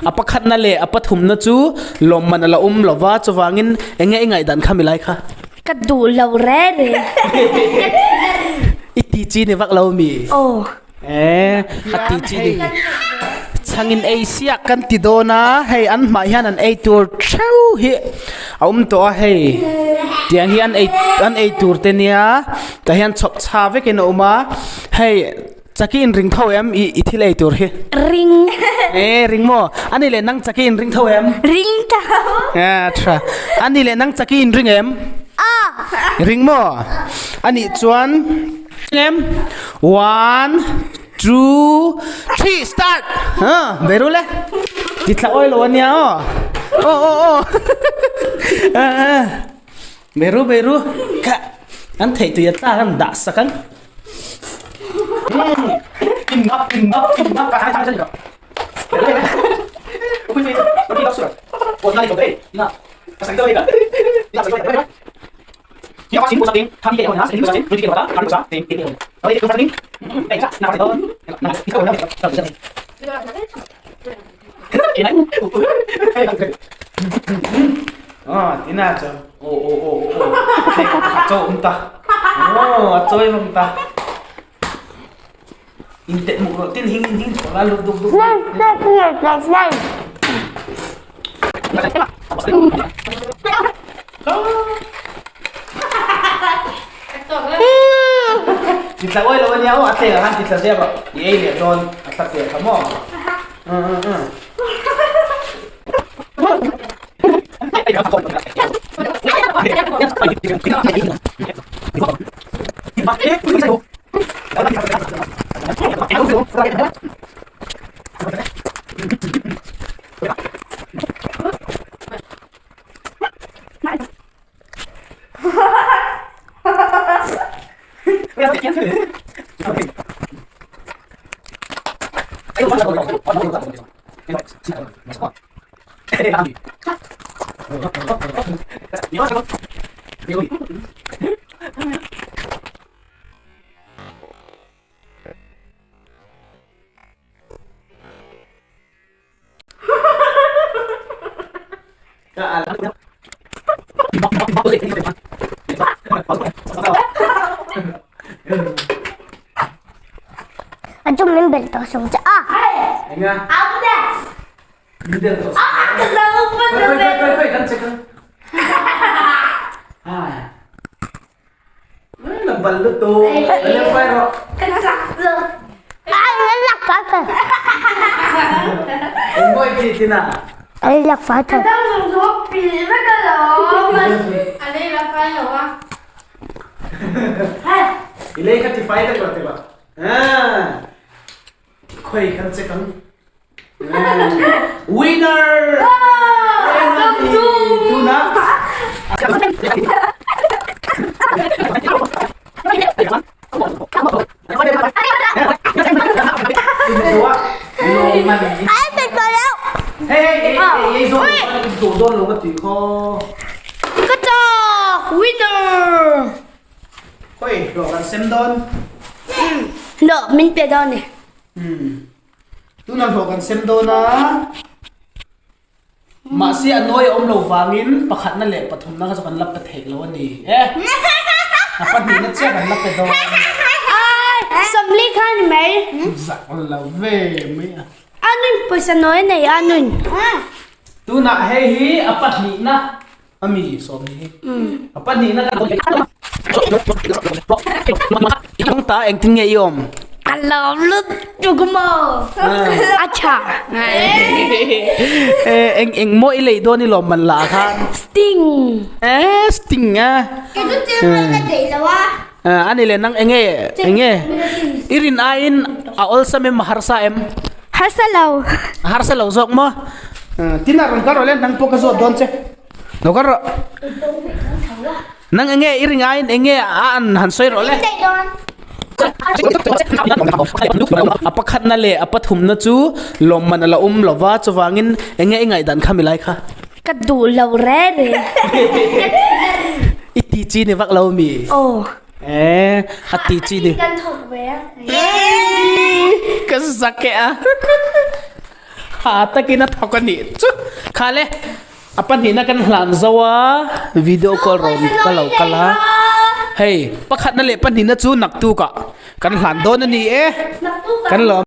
A pakhatna leh a pathumna chu lawmman a la awm lo va, chuvangin eng nge i ngaihdan kha milai kha? Ka duh lo re re. I ti chi ni vak lo mi? Aw. E, a ti chi ni. Chhangin ei siak kan ti dawn a, hei an hmah hian an ei tur theuh hi a awm tawh a hei. Tiang hi an ei an ei tur te nia, tah hian chhawp chha vekin a awm a, hei. Chaki in ring tho em i i thil ei tur hi? Ring. E ring maw? Ani leh nang chaki in ring tho em? Ring tho. A tha. Ani leh nang chaki in ring em? A. Ring maw? Ani chuan em? One, two, three, start! Ha, beru le. Ti thla oi lo ania aw. Aw aw aw. Beru beru. Kha. An thei tui a tla kan dah sak ang. A chu min bel tawh sawm che a. Enga? Min bel tawh sawm. Winner! Ka chak! Winner! Hlawh min pe dawn ni. Tuna hlawh kan sem dawn a, mahse a nawi a awm lo vangin pakhatna leh pathumna kha chu kan la pe theih lo a ni e. A pahnihna chiah kan la pe dawn. Ai, sawmli kha ni mai. Zak lo ve mai a. A nun pawisa nawi a nei a nun. Tunah hei hi a pahnihna a mi sawmli hi. A pahnihna kan Ta engtin nge i awm? Ka lawm lutuk maw? A tha. Eng eng maw i lei dawn i lawm man lah khan? Sting. Eh sting a. Kei chu thil mai ka theih lo a. Ani le nang enge enge i rin aiin a awlsam em a harsa em? Harsa lo. A harsa lo zawk maw? Tin a rawn kal rawh le nang pawh ka zawt dawn che. Lo kal rawh. Nang enge i ring aiin enge a an han sawi rawh le. A pakhatna leh a pathumna chu lawmman a la awm lo va, chuvangin enge i ngaihdan kha milai kha? Ka duh lo re re. I ti chi ni vak lo mi? Aw. E, a ti chi ni. Kan thawk ve a. Ka zak e a. Tha takin a thawk a nih chu. Khale a pahnihna kan hlan zo a video call rawn ka lo kal a. Hei pakhatna leh pahnihna chu naktukah kan hlan dawn a ni e. Kan lawm.